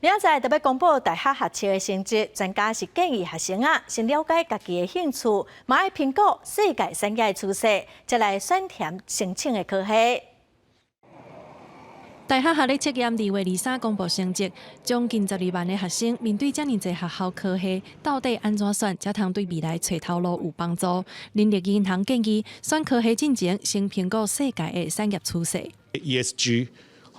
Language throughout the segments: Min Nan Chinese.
明仔載就欲公布大學學測的成績，專家是建議學生啊，先了解家己的興趣，嘛愛評估世界產業的趨勢，才來選填申請的科系。大學學歷測驗2月23公布成績，將近12萬个學生面對遮爾濟學校科系，到底按怎選，才通對未來揣頭路有幫助？人力銀行建議選科系進前，先評估世界的產業趨勢。 ESG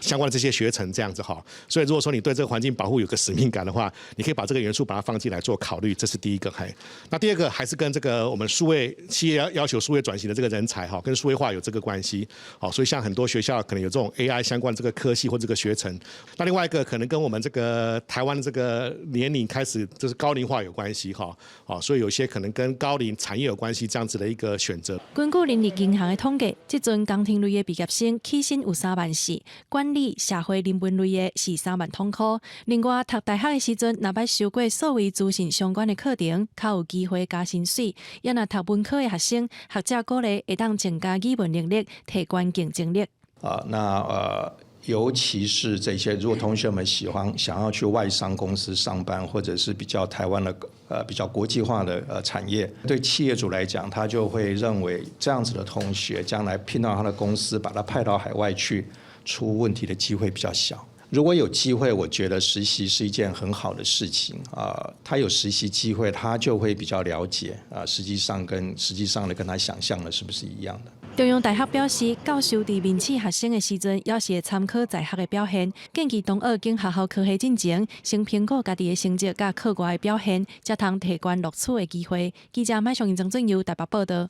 相關的這些學程這樣子哈，所以如果說你對這個環境保護有個使命感的話，你可以把這個元素把它放進來做考慮，這是第一個。嘿，那第二個還是跟這個我們數位企業要求數位轉型的這個人才哈，跟數位化有這個關係。好，所以像很多學校可能有這種 AI 相關這個科系或這個學程。那另外一個可能跟我們這個台灣的這個年齡開始就是高齡化有關係哈。好，所以有些可能跟高齡產業有關係這樣子的一個選擇。根據人力銀行的統計，這陣工程類的畢業生起薪有3萬4，管理、社會人文類的是3萬通箍。另外，讀大學的時陣，若捌修過數位資訊相關的課程，較有機會加薪水。也若讀文科的學生，學者鼓勵會當增加語文能力，提懸競爭力。啊，那尤其是這些，如果同學們喜歡想要去外商公司上班，或者是比較台灣的比較國際化的產業，對企業主來講，他就會認為這樣子的同學將來聘到他的公司，把他派到海外去，出問題的機會比較小。如果有機會，我覺得實習是一件很好的事情啊。他有實習機會，他就會比較了解啊，實際上跟實際上的跟他想象的是不是一樣的。中央大學表示，教授佇面試學生的時陣，猶是會參考在學的表現，建議同學揀學校科系進前，先評估家己的成績佮課外的表現，才通提懸錄取的機會。記者麥尚英、曾俊佑台北報道。